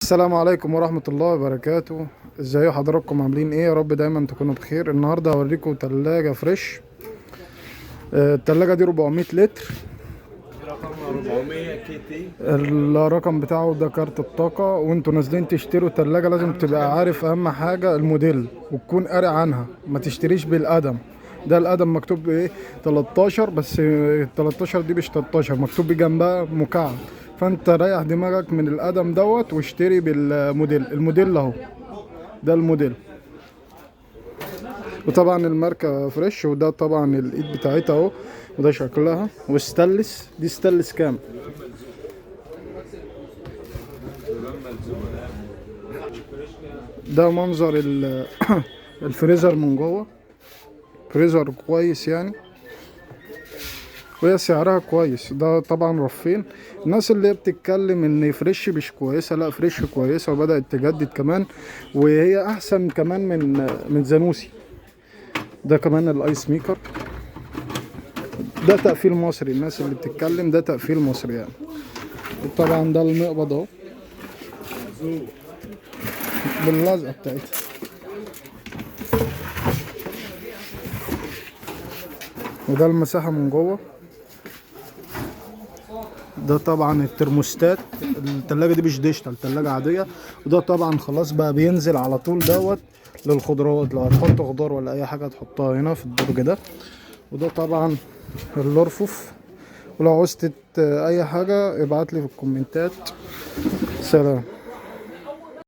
السلام عليكم ورحمة الله وبركاته. ازاي حضراتكم، عاملين ايه؟ يا رب دايما تكونوا بخير. النهاردة هوريكم تلاجة فريش. التلاجة دي 400 لتر، رقم 400 KT. الرقم بتاعه ده كارت الطاقة. وانتوا نازلين تشتروا تلاجة لازم تبقى عارف اهم حاجة الموديل وتكون قاري عنها، ما تشتريش بالقدم. ده القدم مكتوب ايه؟ 13، بس 13 دي مش 13، مكتوب بجنبها مكعب. فانت ريح دماغك من القدم دوت واشتري بالموديل. الموديل اهو، ده الموديل. وطبعا الماركة فريش، وده طبعا الايد بتاعتها اهو، وده شكلها. وستانلس، دي ستانلس كام؟ ده منظر الفريزر من جوه، فريزر كويس يعني، وهي سعرها كويس. ده طبعا رفين. الناس اللي بتتكلم ان فريش مش كويسة، لا فريش كويسة وبدات تجدد كمان، وهي احسن كمان من زانوسي. ده كمان ال ice maker، ده تقفيل مصري. الناس اللي بتتكلم ده تقفيل مصري يعني. طبعا ده المقبض اهو باللزقه بتاعتها. وده المساحة من جوه. ده طبعا الترموستات. التلاجة دي مش digital، تلاجة عادية. وده طبعا خلاص بقى بينزل على طول دوت للخضروات، لو هتحط خضار ولا اي حاجة تحطها هنا في الدرج ده. وده طبعا الارفف. ولو عوزت اي حاجة ابعتلي في الكومنتات. سلام.